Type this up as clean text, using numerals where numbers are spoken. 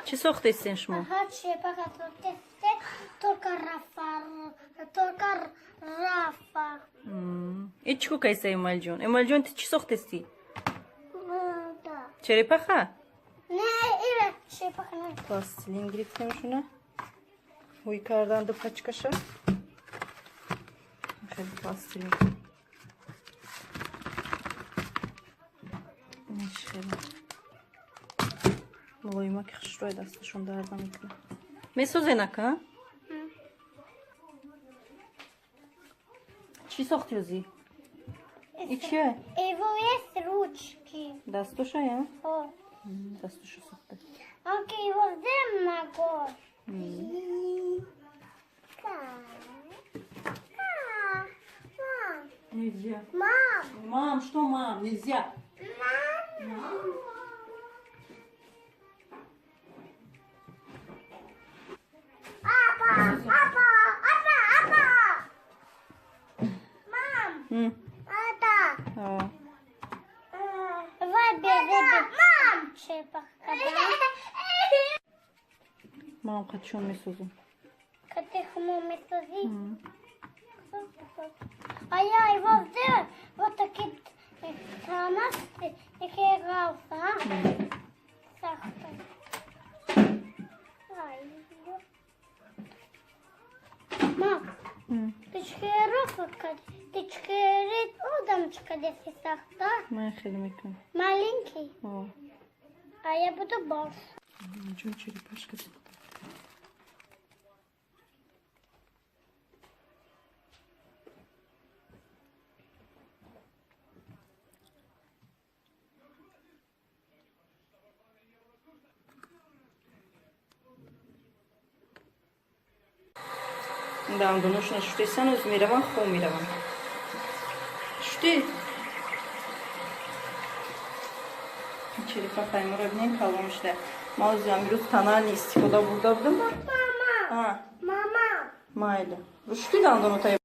Чӣ сохтестен шумо? Ага, черепаха сохтесте, только Рафа, только Рафа. И чӣ кайса, Эмалҷон? Эмалҷон, ту чӣ сохтестӣ? Да. Черепаха? Не, ира черепаха не. Пластилин гирифтем, шуна ҳӯй кардан, ду пачкаша хеле пластилин. Инаш хеле мулоима, ки хушрӯй дасташон дарда мекунад. Месозен, ака? Чӣ сохти ӯзи? И чия? Его есть ручки. Дастошая? О. Дастошо сохта. Он его могу. Мам. Нельзя. Мам. Мам, что мам? Нельзя. Мам. Папа, папа, папа, папа. Мам. Это. О. Ваби, мам. Черепаха, да? Мам қачон месозам. Катехому месози. А я его сделал вот такие томаты, такие галфа. Сахар. Ай, мам, ты чхерофка, ты чхерит одамчика деси сахта. Ман хеле мекунам. Маленький, О. а я буду больше. Ҷон черепашка сохта. Дандоношона шутесан, оз мераван, хом мераван. Шутед? Черепахаи моро бинем, калон шуда. Ма ози амирӯз тональный истифода бурда будам. Мама, мама. Майли, шути дандонота.